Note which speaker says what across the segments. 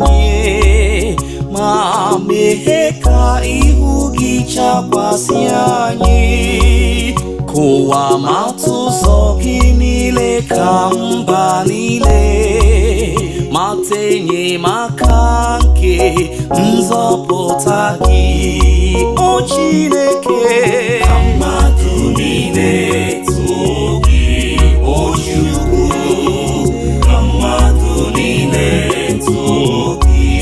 Speaker 1: anyị, ma mee ka ihu gị chakwasị anyị, ka ụwa mata ụzọ gị niile, ka mba niile mata enyemaka nke nzọpụta gị, o Chineke.
Speaker 2: Ka mmadụ niile too gị, o Chukwu. Ka mmadụ niile too gị.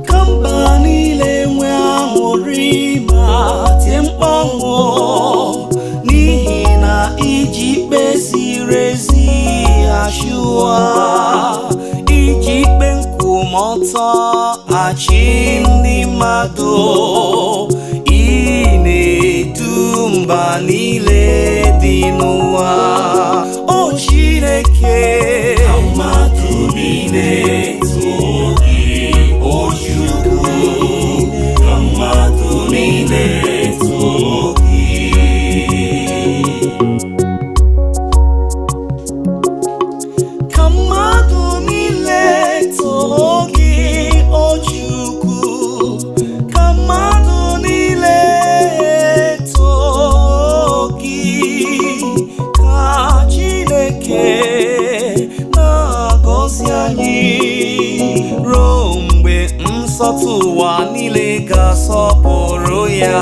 Speaker 1: Ka mba niile nwee aṅụrị ma tie mkpu ọṅụ, n'ihi na iji ikpe ziri ezi achị ụwa, iji ikpe nkwụmọtọ achị ndị mmadụ. Ị na-edu mba niile dị n'ụwa, o Chineke.
Speaker 2: Ka mmadụ niile too gị, o Chukwu. Ka mmadụ niile too gị.
Speaker 1: Ka mmadụ niile too gị, o Chukwu. Ka mmadụ niile too gị. Ka Chineke na-agọzi anyị ruo mgbe nsọtụ ụwa niile ga-asọpụrụ ya.